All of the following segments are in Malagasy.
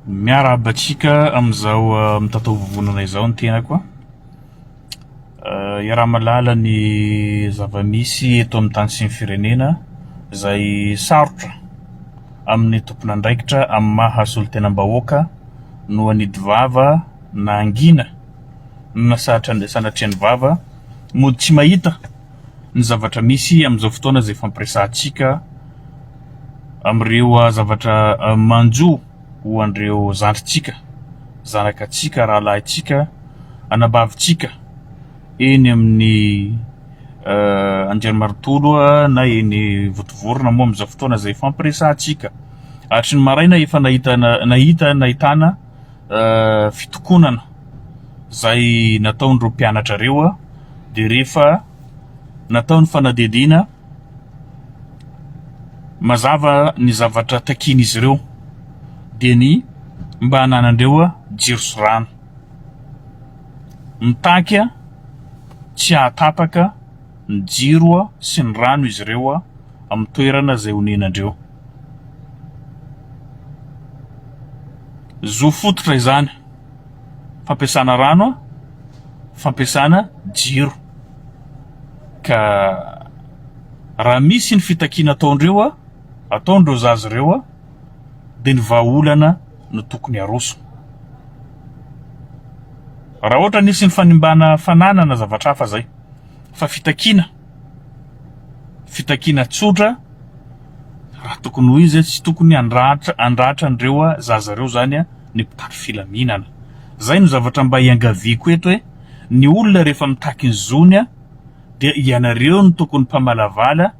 Miarahaba antsika amin'izao mitataovovonana izao ny tenako. Iaraha-mahalala ny zava-misy eto amin'ny tany sy ny firenena izay sarotra amin'ny tompon'andraikitra amin'ny maha solontenam-bahoaka no hanidy vava na hangina na sanatria ny vava mody tsy mahita ny zavatra misy amin'izao fotoana izay ifampiresahantsika amin'ireo zavatra manjo ho an'ireo zandrintsika, zanakatsika, rahalahintsika, anabavintsika eny amin'ny anjerimanontolo na eny Vontovorona moa amin'izao fotoana izay ifampiresahantsika. Hatry ny maraina efa nahitana nahita nahitana fitokonana izay nataon'ireo mpianatra ireo dia rehefa natao ny fanadihadiana mazava ny zavatra takian'izy ireo dia ny mba hananandreo jiro sy rano. Mitaky tsy hahatapaka ny jiro sy ny rano izy ireo amin'ny toerana izay onenandreo. Zo fototra izany, fampiasana rano, fampiasana jiro. Ka raha misy ny fitakiana ataondreo, ataon'ireo zaza ireo, dia ny vahaolana no tokony aroso. Raha ohatra nisy ny fanimbana fananana zavatra hafa zay, fa fitakiana, fitakiana tsotra, Raha tokony ho izy tsy tokony handratra handratra an'ireo zaza ireo zany ny mpitandro filaminana. Zay no zavatra mba iangaviako eto hoe ny olona rehefa mitaky ny zony dia ianareo no tokony mpamalavala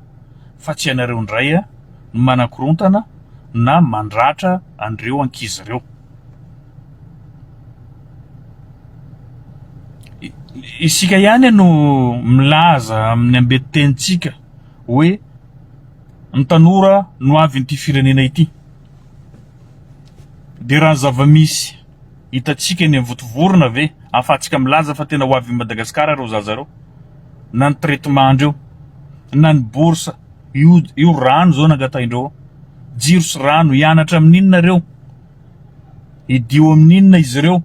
fa tsy ianareo indray no manakorontana na mandratra an'ireo ankizy ireo. Isika ihany no milaza amin'ny ambetitenintsika hoe ny tanora no avin'ity firenena ity. Dia raha ny zava-misy hitantsika eny amin'ny Vontovorona ve ahafahantsika milaza fa tena ho avin'i Madagasikara ireo zaza ireo? Na ny traitement-ndreo, na ny bourse, io io rano izao nangatahin-dreo, jiro sy rano, hianatra amin'inona ireo? Hidio amin'inona izy ireo?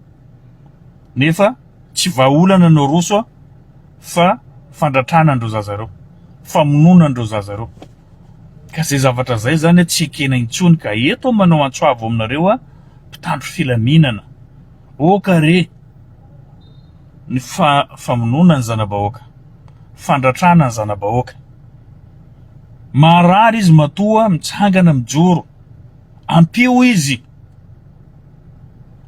Nefa tsy vahaolana no aroso fa fandratrana an'ireo zaza ireo, famonoana an'ireo zaza ireo. Ka izay zavatra izay izany tsy ekena intsony ka eto aho manao antso avo aminareo a, mpitandro filaminana, oka re ny fa famonoana ny zana-bahoaka, fandratrana ny zana-bahoaka. Marary izy matoa mitsangana mijoro, ampio izy.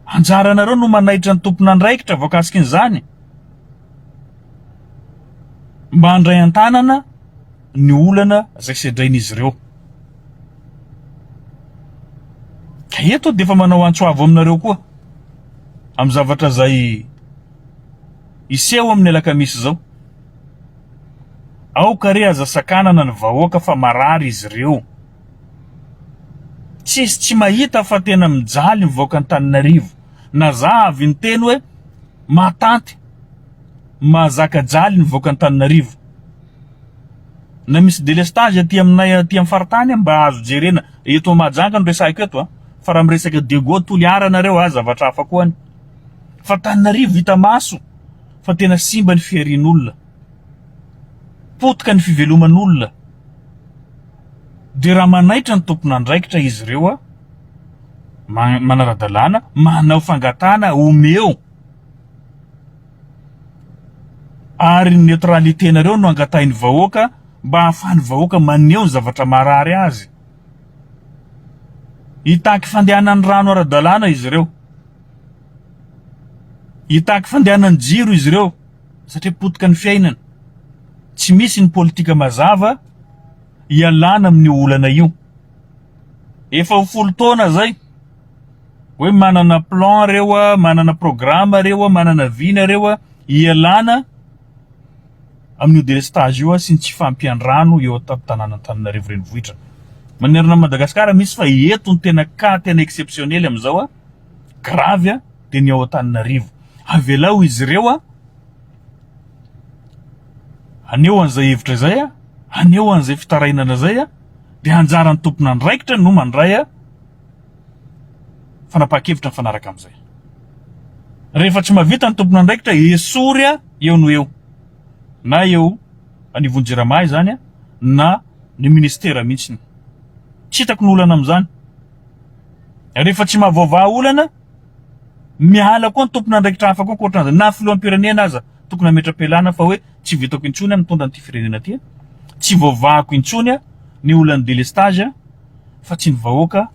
Anjaranareo no manaitra ny tompon'andraikitra voakasikin'izany. mba handray an-tanana ny olana izay sedrain'izy ireo. Ka eto dia efa manao antso avo aminareo koa amin'ny zavatra izay hiseho amin'ny alakamisy izao. Aoka re aza sakanana ny vahoaka fa marary izy ireo. Tsisy tsy mahita fa tena mijaly ny vahoaka Antananarivo. Na za avy niteny hoe Mahatanty, mahazaka jaly ny vahoaka Antananarivo. Na misy délestage aty aminay aty amin'ny faritany mba azo jerena eto Mahajanga no resahiko eto a. Fa raha miresaka Diego Toliara nareo a zavatra hafa koa any. Fa Antananarivo hita maso fa tena simba ny fiharian'olona. Potika ny fiveloman'olona. Dia raha manaitra ny tompon'andraikitra izy ireo a manara-dalàna, manao fangatahana omeo ary ny neutralité-nareo no angatahin'ny vahoaka mba hahafahan'ny vahoaka maneho ny zavatra marary azy. Hitaky fandehanan'ny rano ara-dalàna izy ireo. Hitaky fandehanan'ny jiro izy ireo satria potika ny fiainana. Tsy misy ny politika mazava hialana amin'io olana io. Efa ho folo taona zay hoe manana plan reo a, manana programme reo a, manana vina reo a, hialana amin'io délestage io sy ny tsy fahampian-drano eo an-tampon-tanàn'Antananarivo renivohitra. Manerana an'i Madagasikara misy fa eto no tena cas tena exceptionnel amin'izao a, grave a, dia ny ao Antananarivo. Avelao izy ireo a, haneho an'izay hevitra izay a, haneho an'izay fitarainana izay a, dia anjaran'ny tompon'andraikitra no mandray a. fanapahan-kevitra mifanaraka amin'izay. Rehefa tsy mahavita ny tompon'andraikitra, esory eo no eo. Na eo anivon'ny Jirama izany na ny ministera mihitsy. Tsy hitako ny olana amin'izany. Rehefa tsy mahavoavaha olana, miala koa ny tompon'andraikitra hafa koa ankoatran'izay. Na filoham-pirenena aza tokony hametra-pialana fa hoe tsy vitako intsony aho mitondra an'ity firenena ity, tsy voavahako intsony ny olan'ny délestage fa tsy ny vahoaka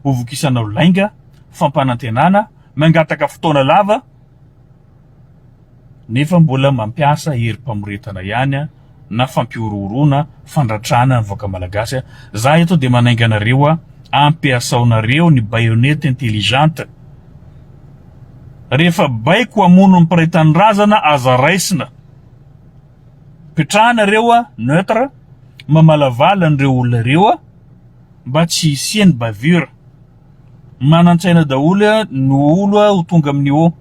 ho vokisanao lainga, fampanantenana, mangataka fotoana lava nefa mbola mampiasa herim-pamoretana ihany na fampihorohoroana, fandratrana ny vahoaka malagasy. Za eto dia manainga anareo ampiasaonareo ny baïonnette intelligente. Rehefa baiko hamono ny mpiray tanindrazana aza raisina. Petraha nareo neutre, mamalavala an'ireo olona ireo mba tsy hisian'ny bavure. Manan-tsaina daholo ny olo ho tonga amin'ny haut.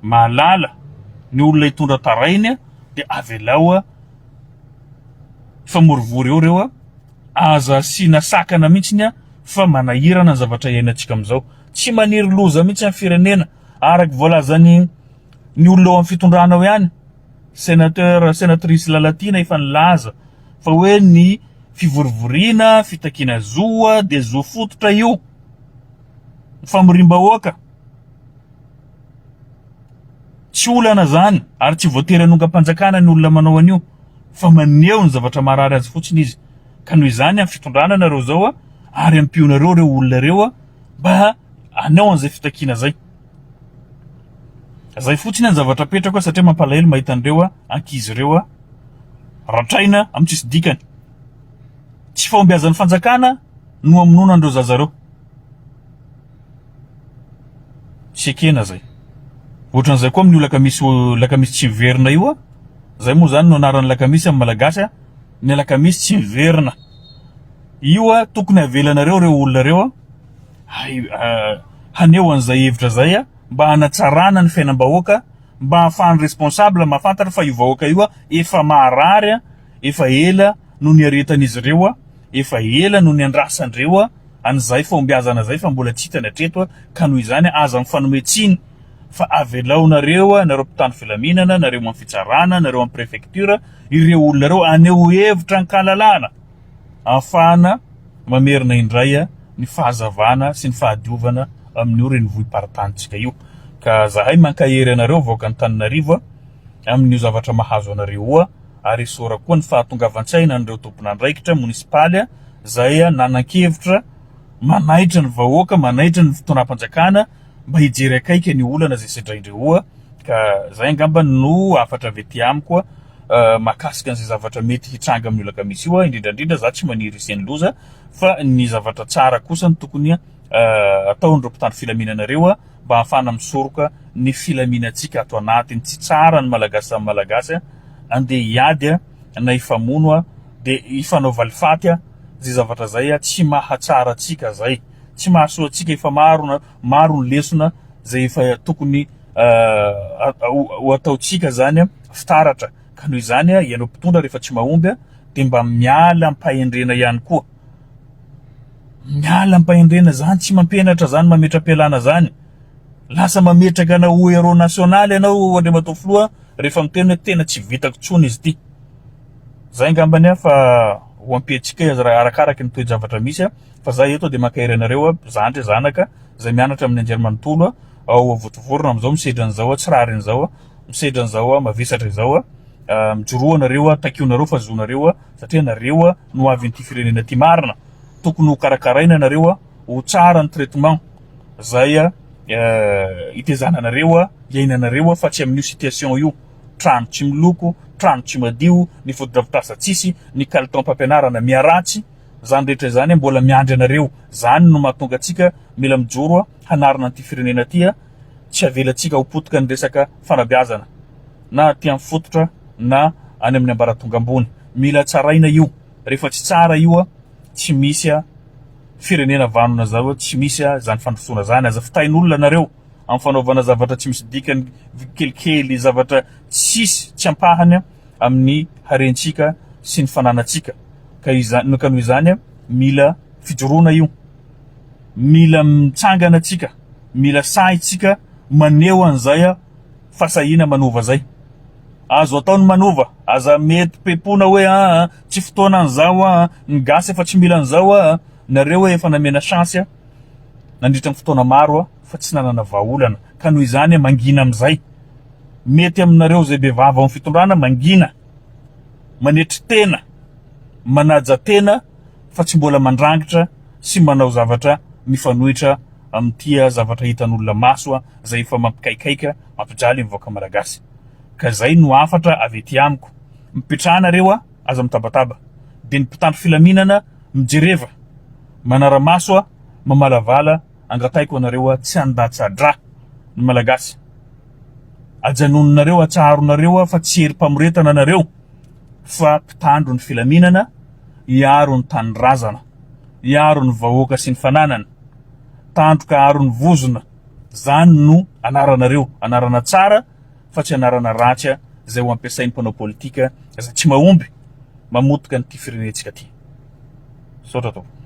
Mahalala ny olona hitondra tarainy dia avelao hifamorivory eo ireo. Aza asiana sakana mihitsy fa manahirana ny zavatra iainantsika amin'izao. Tsy maniry loza mihitsy ny firenena araka voalazan'ny ny olona ao amin'ny fitondrana ao ihany. Sénateur, sénatrice Lalatiana efa nilaza fa hoe ny fivorivoriana, fitakiana zo dia zo fototra io. Ny famoriam-bahoaka tsy olana zany ary tsy voatery hanongam-panjakana ny olona manao an'io fa maneho ny zavatra marary azy fotsiny izy. Ka noho izany amin'ny fitondrana nareo zao ary ampionareo ireo olona ireo mba hanao an'izay fitakiana zay. Zay fotsiny ny zavatra apetrako satria mampalahelo mahita an'ireo ankizy ireo ratraina amin'ny tsisy dikany. Tsy fahombiazan'ny fanjakana no hamonoana an'ireo zaza ireo. Tsy ekena zay. Ohatran'izay koa amin'io lakamisy lakamisy tsy miverina io. Zay moa zany no anaran'ny lakamisy amin'ny malagasy. Ny alakamisy tsy miverina. Io tokony avelanareo ireo olona ireo haneho an'izay hevitra zay mba hanatsarana ny fiainam-bahoaka, mba hahafahan'ny responsable mahafantatra fa io vahoaka io efa maharary, efa ela no niaretan'izy ireo, efa ela no niandrasandreo an'izay fahombiazana zay fa mbola tsy hitany hatreto ka noho izany aza mifanome tsiny fa avelaonareo nareo mpitandro filaminana, nareo amin'ny fitsarana, nareo amin'ny préfecture, ireo olona ireo haneho hevitra an-kalalahana ahafahana mamerina indray ny fahazavana sy ny fahadiovana amin'io renivohi-paritanintsika io. Ka zahay mankahery anareo vahoakan'Antananarivo amin'io zavatra mahazo anareo io ary isaora koa ny fahatongavan-tsaina an'ireo tompon'andraikitra monisipaly izay nanan-kevitra manaitra ny vahoaka, manaitra ny fitondram-panjakana mba hijery akaiky ny olana izay sedrain-dreo ka zay angamba no hafatra avy aty amiko mahakasika an'izay zavatra mety hitranga amin'io alakamisy io, indrindra indrindra za tsy maniry hisian'ny loza fa ny zavatra tsara kosa no tokony ataon'ireo mpitandro filaminana ireo mba hahafahana misoroka ny filaminantsika ato anatiny, tsy tsara ny malagasy samy malagasy andeha hiady na hifamono dia hifanao valifaty zay zavatra zay tsy mahatsara antsika zay, tsy mahasoa antsika efa maro maro ny lesona zay efa tokony ho ataontsika zany fitaratra ka noho izany ianao mpitondra rehefa tsy mahomby dia mba miala am-pahendrena ihany koa miala am-pahendrena zany tsy mampianatra zany mametra-pialana zany lasa mametraka anao ho héros national ianao Andriamatoa Filoha rehefa miteny hoe tena tsy vitako intsony izy ity zay angambany aho fa ho ampiantsika izy raha arakaraky ny toe-javatra misy fa za eto dia mankahery anareo zandry zanaka izay mianatra amin'ny anjerimanontolo ao Vontovorona amin'izao misedra an'izao tsy rariny izao misedra an'izao mavesatra izao mijoroa nareo takionareo fa zonareo satria nareo no avy an'ity firenena ity marina tokony ho karakaraina nareo ho tsara ny traitement zay hitezana anareo iainanareo fa tsy amin'io situation io trano tsy miloko trano tsy madio ny fotodrafitrasa tsisy ny kalitaom-pampianarana miharatsy Zany rehetra izany mbola miandry anareo. Zany no mahatonga antsika mila mijoro hanarina an'ity firenena ity tsy avelantsika ho potika ny resaka fanabeazana na aty amin'ny fototra na any amin'ny ambaratonga ambony. Mila tsaraina io. Rehefa tsy tsara io tsy misy firenena vanona zao, tsy misy zany fandrosoana zany. Aza fitahin'olona nareo amin'ny fanaovana zavatra tsy misy dikany kelikely, zavatra tsisy tsy ampahany amin'ny harentsika sy ny fananantsika ka izany ka noho izany mila fijoroana io mila mitsangana tsika. Mila sahy tsika maneho an'izay fahasahiana manova zay. Azo atao ny manova, aza mety pepona hoe aa tsy fotoana an'izao aa, ny gasy efa tsy mila an'izao aa, nareo hoe efa namena chance nandritra ny fotoana maro fa tsy nanana vahaolana ka noho izany mangina amin'izay. Mety aminareo izay be vava ao amin'ny fitondrana mangina, manetry tena, manaja tena fa tsy mbola mandrangitra sy manao zavatra mifanohitra amin'ity zavatra hitan'olona maso izay efa mampikaikaika, mampijaly ny vahoaka malagasy. Ka izay no hafatra avy ety amiko. Mipetraha nareo a, aza mitabataba. Dia ny mpitandro filaminana mijereva, manara-maso a, mamalavala, angatahiko anareo a, tsy handatsa-drà ny malagasy. Ajanononareo, atsaharonareo a, fa tsy herim-pamoretana anareo fa mpitandro ny filaminana hiaro ny tanindrazana, hiaro ny vahoaka sy ny fananany. Tandroka aro ny vozona, zany no anaranareo, anarana tsara fa tsy anarana ratsy izay ho ampiasain'ny mpanao politika izay tsy mahomby mamotika an'ity firenentsika ity. Misaotra tompoko.